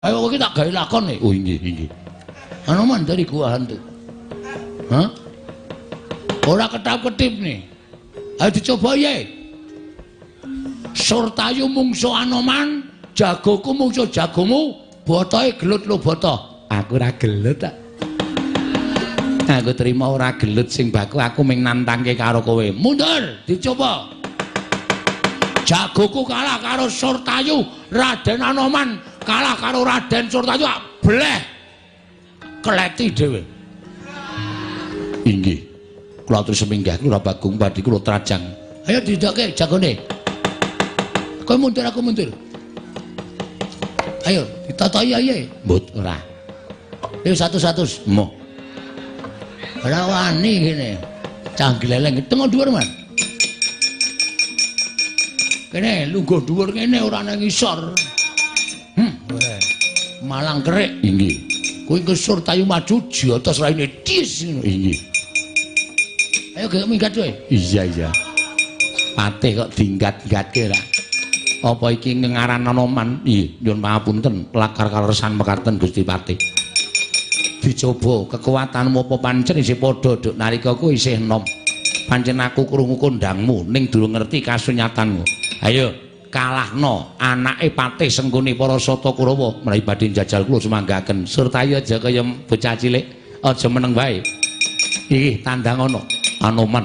Ayo kowe iki tak gawe lakon e. Oh inggih, inggih. Anoman dari gua hantu. Hah? Ora ketap-ketip nih. Ayo dicoba ye. Surtayu mungsu Anoman, jagoku mungsu jagomu, botohe gelut lo boto. Aku ora gelut tak. Aku terima ora gelut sing baku, aku ming nantangke karo kowe. Mundur, dicoba. Jagoku kalah karo Surtayu, Raden Anoman kalah karo Raden Surtayu, bleh. Kleti dhewe. Inggih. Kula terus minggah kula Bagong badhe kula trajang. Ayo didoke jagone. Kowe mundur, aku mundur. Ayo ditatahi ae. Mbut ora. Ayo 100. Moh. Ora wani kene. Cah gleleng tengok dhuwur, Man. Kene lungguh dhuwur kene ora nang ngisor. Malang kerik. Inggih. Kuwi Surtayu maju jotos raine dis ngono. Inggih. Ayo gek minggat kowe. Iya, iya. Patih kok dinggat-gatke ra. Apa iki ngaran Anoman? Iya, nyuwun pangapunten, lakar kaleresan mekaten Gusti Patih. Dicoba kekuatanmu apa pancen isih padha duk nalika ku isih enom. Pancen aku krungu kondangmu ning durung ngerti kasunyatanmu. Ayo kalahno anake Patih Sengkuni para Sata Kurawa menawi badhe njajal kula sumanggaken. Surtayu aja kaya bocah cilik, aja meneng wae. Iki tandang ana Anoman.